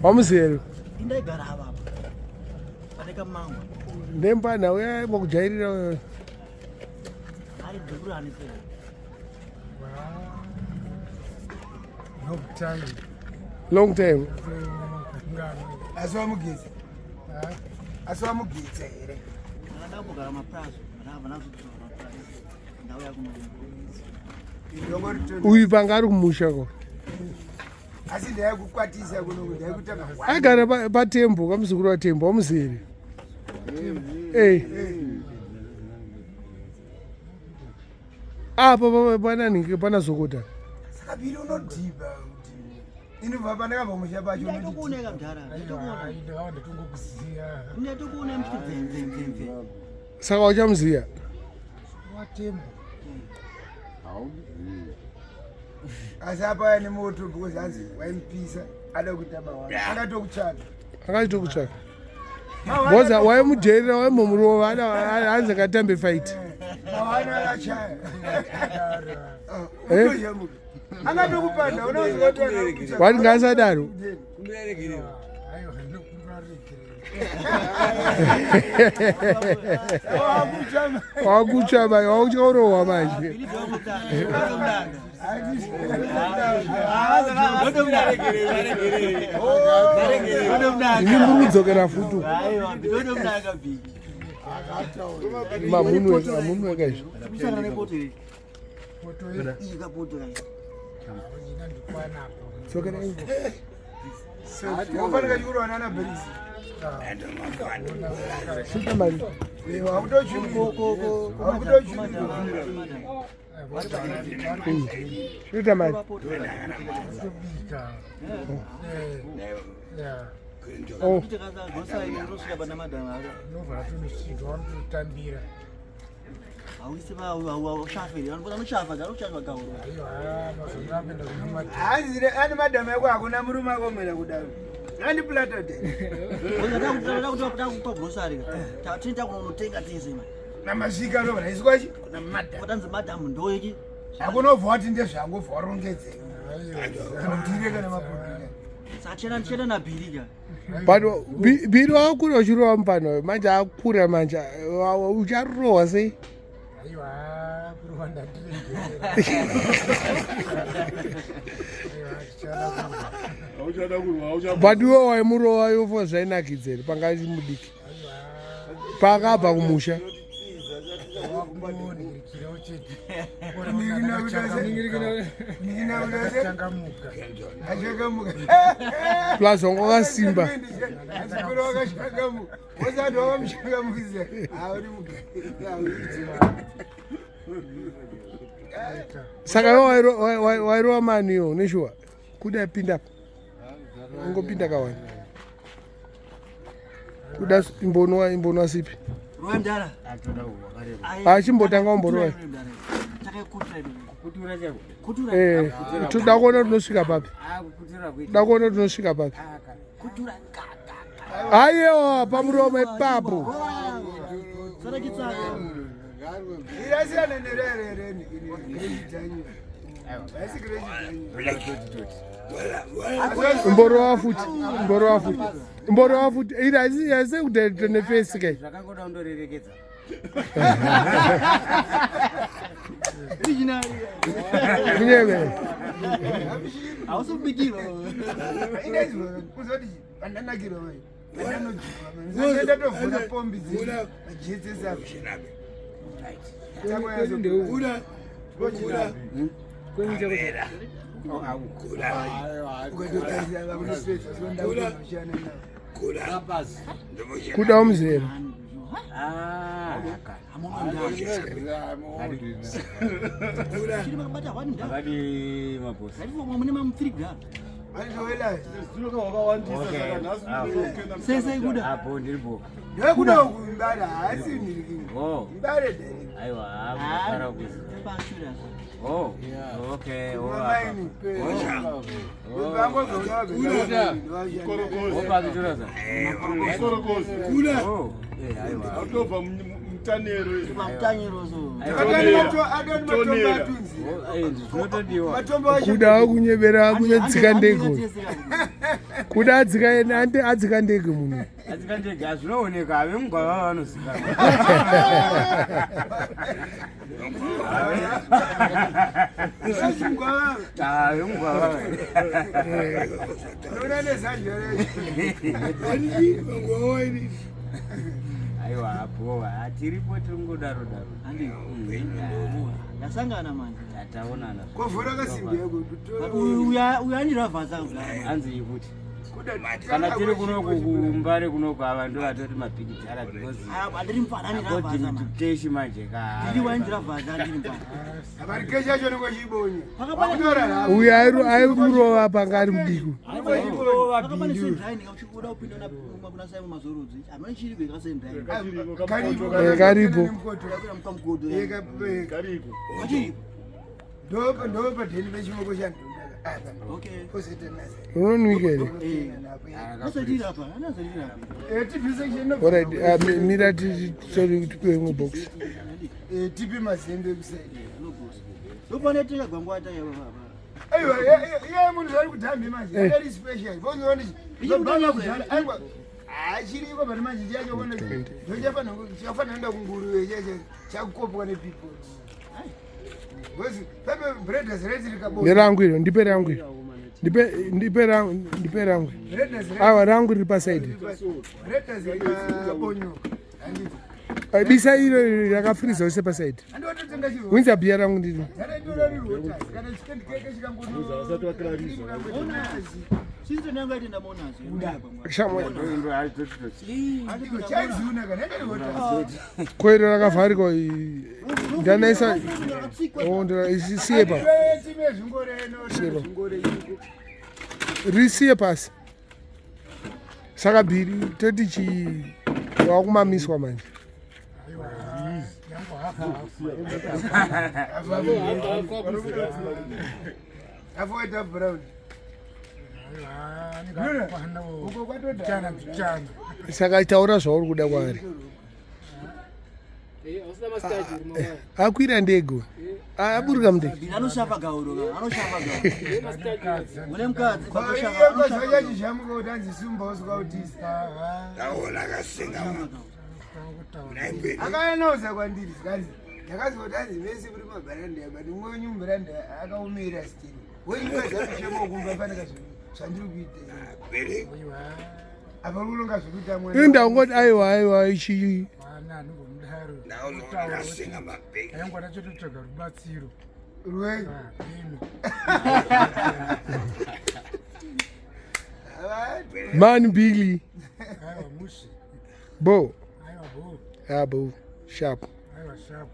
Wamuziva ndemba uya vakujairira. Long time. Asi wamugeza? Asi wamugeza here? Uyu panga ari kumusha ko. Asi ndaikukwatisa kuno ndaikutanga. Agara paTembo kamuzukuru waTembo wamuzere. Eh. Apa pana nhingi pana Zokota. Saka biri unodhiba kuti inobva pandakabva musha pacho Ndatokuoneka mdhara, ndatokuona. Ndatokuona mchiti bve. Saka uchamuziya. Watembo. Asi apa ane moto because hanzi waimupisa ada kuita mawana akatokutsvaka. Akatokutsvaka. Boza waimujairira waimomurova hanzi akatambe fight. Mawana akachaya. Akatokupanda unoziva kuti wati ngaasadaro. Wakutsva manje, wakutyorohwa manje. Imi muri kudzokera futi mamunhu weka izvi. Dzokera ingo. Unofanira chikuru wanana Berisi. Shuta mari. Shuta mari. Oh. Hanzi ani madhamu yako hakuna murume akomera kudaro. Andi platode. Namasvika ro raiswa chi kuna madhamu. Watanzi madhamu ndoiki. Hakunobva wati ndezvangu bva warongedze. Ndire kana mapurisa. Sachena chena na bhirika. But Biri wakura uchirova mupano manje akura manje ucharohwa sei? Aiwa, kurohwa ndatiregerera. But iwe waimurova yofo zvainakidza here panga ari mudiki? Paakabva kumusha. Plus wanga wakasimba. Saka iwe wairova mani iwo neshuwa kuda pinda apa ungopinda kawani kuda imbonwa imbonwa sipi achimbotanga umborova toda kuona tinosvika papi da kuona tinosvika papi aiwa pamuromo ipapo mborova futi mborova futi mborova futi iri haisi kudaita nefesi kai zvakangoda kundorerekedza kunyeve Hausubikirwa. Ndatovhura pombi dzejetsesa kuda umzero ndekuda kumbare haasi mbare Atobva Pamutanyiro so. Adoni matombo atunzi. Zvinotodiwa. Matombo acho. Kuda kunyebera kunyadzika ndege. Kuda adzika ande adzika ndege munhu. Adzika ndege hazvinooneka, vemugwavava vanozikanwa. Zvachingwavava. Ah, vemugwavava. Unoona nezanje recho. Aiwa, apowa tiripo, tiri kungodaro daro. Handi. Ndasangana manje. Taonana. Kovhura kasimbi yako. Uyu uyu andiravhaza mudhara. Hanzi ikuti kana tiri kunoku kuMbare kunoku, ava ndo vatoti mabhigidhara because Andiri mfana according andiravhaza to manje. keshi manje ka. Ndiri wandiravhaza ndiri mfana. Abarikeshi acho nekochibonya. Pakabata Uyu aimurova panga ari mudiki. pakabane sendraini kauchikuda kupinda kuna Simon Mazorodzi. Hamene chiri kweka sendraini. Eh, karipo. Kuda mukamugodo. Kachiripo. Ndo padheni pechimoko chandondaka. Okay. Unonwika here? Eh. Nasatiri apa, nasatiri apa. TP section. Alright, mira titori tipiwe imwe box. TP mazembe kusaidi. Ndopaneteka gwangwata yava baba. Aiwa, iye munhu zvari kudhambi manje akari special bozondichibanga kudhara. Aiwa, achiriko, but manje chacho ndochafanira kuenda kunguruve chacho chakukopwa nepeople because pepe breaders rate rikabo. Nerangu iro, ndipe rangu iro. Ndipe, ndipe rangu, ndipe rangu. Breaders rate. Awa, rangu riri pasaidi. Breaders rikabonyoka, handiti? Bisa iro rakafiriza use pasaidi. Andiwatotenga chiro. Winza bhiya rangu ndiri. Dzaraitora rirota kana chikendikeke chikangono. Sisi nanga ite ndamonazo. Shamwe. Ndo Chaiziuna kana yanga rirota. Koiro rakavharikwa ndanaisa. Oh, isiye pa. Time zvingoreno. Sero. Zvingore. Risiye pasi. Saka bhiri toti chi wakumamiswa manje. Yangu hafu hafu. Afoita brown. Aiwa, anenge Uko kwatoda. mbichana mbichana. Saka taura zvauri kuda kwaari. Akwira ndege, aburuka mundege. Bhiri anoshafa gauro ka, anoshafa gauro. Mukadzi. Mune mukadzi Iye bakoshafa. kwazachachijamuka kuti anzi sumba usikautisa. Akaenauza kwandiri zikanzi ndakazwa kuti anzi vese muri mabharanda, but umwe wenyu mubharanda akaomera stiri wenyukazakuchema kumba fanika zvandiri kuita apa uri zvekuita mwana. Inda ungoti aiwa, aiwa, ichi. Mwana anongomudaro. Aingona chototsvaga rubatsiro. Rwei? Ino. Man Billy. Aiwa, mushi. Bo. Aiwa, bo. Ah, bo sharp. Aiwa, sharp.